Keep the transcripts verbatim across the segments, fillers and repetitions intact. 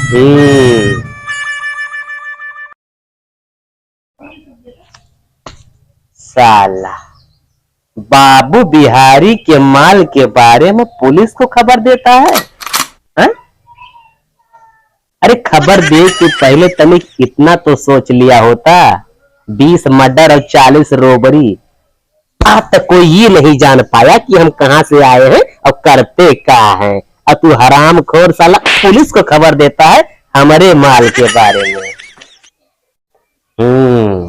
हम्म। साला, बाबू बिहारी के माल के बारे में पुलिस को खबर देता है, हैं? अरे, खबर दे के पहले तनिक इतना तो सोच लिया होता, बीस मर्डर और चालीस रोबरी। आज तक कोई ये नहीं जान पाया कि हम कहाँ से आए हैं और करते क्या हैं, और तू हरामखोर साला पुलिस को खबर देता है हमारे माल के बारे में। हम्म।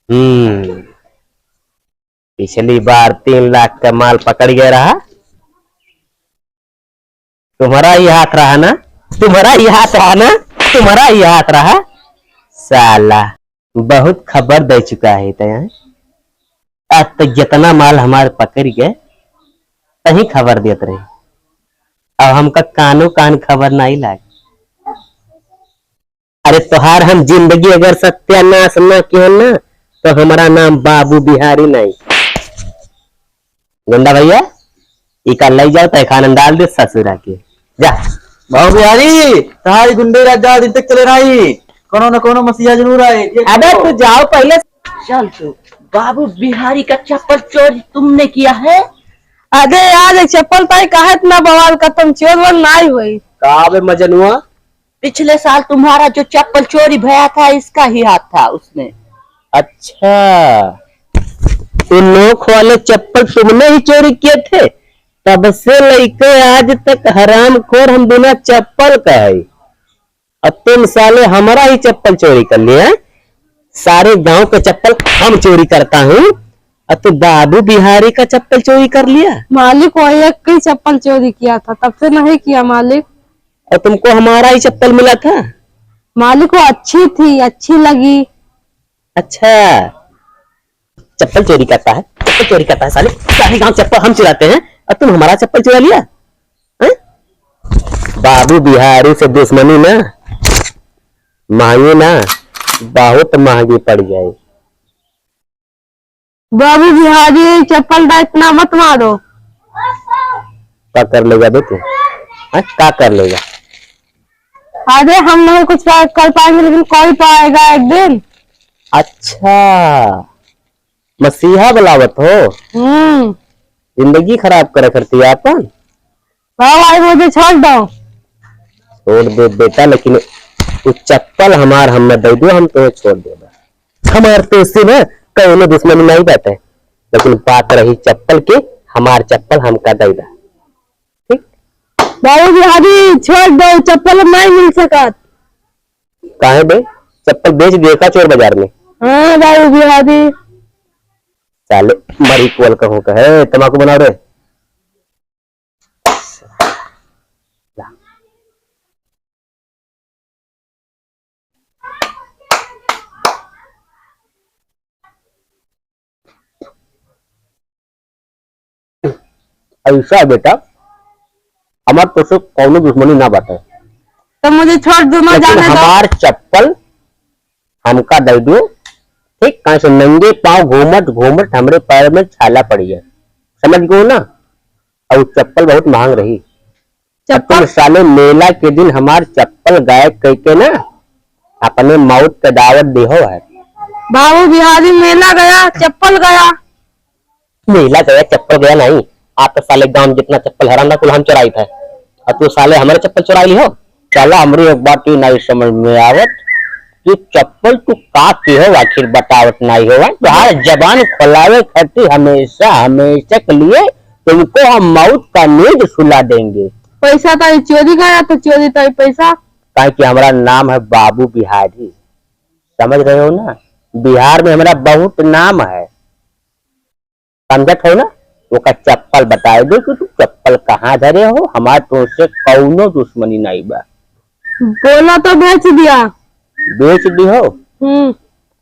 हम्म। पिछली बार तीन लाख का माल पकड़ गया रहा, तुम्हारा ही हाथ रहा ना, तुम्हारा ही हाथ रहा ना, तुम्हारा ही हाथ रहा। साला, बहुत खबर दे चुका है तैं। आज तक जितना माल हमार पकड़ गए, तहीं खबर देत रहे। अब हमका कानो कान खबर नहीं लागे। अरे तोहार हम जिंदगी अगर सत्यानाश ना किहन ना, तो हमारा नाम बाबू बिहारी नहीं। गुंडा भैया, इका लई जाओ, तहखाना में डाल दे ससुरा के। जा। बाबू बिहारी, तहारी गुंडे राज ज्यादा दिन तक चले नाही। कोनो न कोनो मसीहा जरूर आए। ये अबे तो तू जाओ पहले। चल तू, बाबू बिहारी का चप्पल चोरी तुमने किया है? अरे यार, ये चप्पल पाई काहे इतना बवाल करत हो, चोर वोर नाही होई। का बे मजनुआ, पिछले साल तुम्हारा जो चप्पल चोरी भया था, इसका ही हाथ था उसमें। अच्छा, तो नोक वाले चप्पल तुमने ही चोरी किए थे? तब से लेके आज तक हरामखोर हम बिना चप्पल का है। अब तुम साले हमारा ही चप्पल चोरी कर लिए, हैं? सारे गांव का चप्पल हम चोरी करता हूँ, और तू बाबू बिहारी का चप्पल चोरी कर लिया? मालिक, वो एक ही चप्पल चोरी किया था, तब से नहीं किया मालिक। और तुमको हमारा ही चप्पल मिला था? मालिक, वो अच्छी थी, अच्छी लगी। अच्छा, चप्पल चोरी करता है, चप्पल चोरी करता है साले, सारे गांव चप्पल हम चुराते हैं और तुम हमारा चप्पल चुरा लिया, हैं? बाबू बिहारी से दुश्मनी ना, महंगी ना, बहुत महंगी पड़ जाए। बाबू बिहारी, चप्पल का इतना मत मारो। का कर लेगा बे तू? हाँ, का कर लेगा? अरे, हम नहीं कुछ कर, कर पाएंगे, लेकिन कोई तो आएगा एक दिन। अच्छा, मसीहा बुलावत हो? हम्म। जिंदगी खराब करे करती है अपन? हाँ भाई, मुझे छोड़ दो। छोड़ दे बेटा, लेकिन वो चप्पल हमार हमें दे दो, हम तुम्हें छोड़ देबा। हमार तो उससे ना कौनो दुश्मनी नहीं बाटे, लेकिन बात रही चप्पल के, हमार चप्पल हमका दे दा, ठीक? बाबू बिहारी, छोड़ दो, चप्पल नहीं मिल सकत। काहे बे, चप्पल बेच दिए का चोर बाजार में? हाँ बाबू बिहारी। साले मरी कोल कहूँ कहे, तमाकू बनाओ रे। ऐसा है बेटा, हमार तोसे कौनो दुश्मनी ना बाटे। तो मुझे छोड़ दो, मैं लेकिन जाने दो। हमार चप्पल हमका दे दो, ठीक? काहे से नंगे पाँव घूमत घूमत हमरे पैर में छाला पड़ी है, समझ गयो ना? और चप्पल बहुत महंग रही। चप्पल? तुम साले मेला के दिन हमार चप्पल गायब करके ना अपने मौत के दावत देहो है। बाबू बिहारी, मेला गया, चप्पल गया। मेला गया, चप्पल गया नहीं। आप तो साले गांव जितना चप्पल हराम ना कुल हम चुराई था, और तू साले हमारे चप्पल चुराई ली हो। साला हमरे एक बात ही नहीं समझ में आवत कि चप्पल तू का के हो आखिर बतावत नहीं हो। तुम्हारे जबान खोलावे खातिर हमेशा हमेशा के लिए तुमको हम मौत का नींद सुला देंगे। पैसा तो चोरी गया, तो चोरी तो पैसा। काहे कि हमारा नाम है बाबू बिहारी, समझ रहे हो ना? बिहार में हमारा बहुत नाम है, समझत हो ना? ओका चप्पल बताए दे कि तू चप्पल कहाँ धरे हो, हमार तोसे कौनो दुश्मनी नहीं बा। बोला तो बेच दिया। बेच दिहो? हम्म।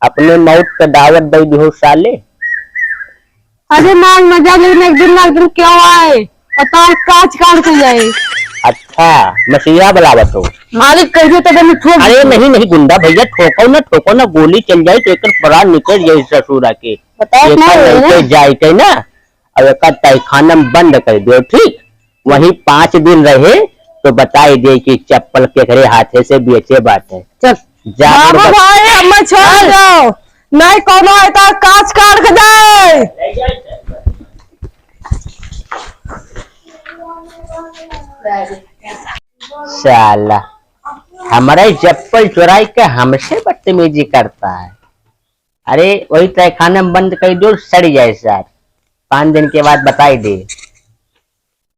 अपने मौत के दावत दे दिहो साले। अरे मार मजा, लेकिन एक दिन ना एक दिन क्या आए, पता है काच काट के जाए। अच्छा, मसीहा बुलावत हो? मालिक कह दे तो मैंने ठोक अरे दिया। नहीं, नहीं गुंडा भैया, ठोको ना, ठोको ना, गोली चल जाए तो एक प्राण निकल जाए ससुरा के। बताओ एक ना, लड़के ना। जाए के ना, अब एक तहखाना में बंद कर दो, ठीक? वहीं पाँच दिन रहे, तो बताई दे कि चप्पल केकरे हाथे से बेचे बाटे। चल। जा बाबू बोल। भाई, हमें छोड़ दो, नहीं कोनो ऐसा काच काट के जाए। साला, हमारे चप्पल चुराई के हमसे बदतमीजी करता है। अरे, वही तहखाने में बंद कर दो, सड़ जाए सार। पाँच दिन के बाद बताई दे।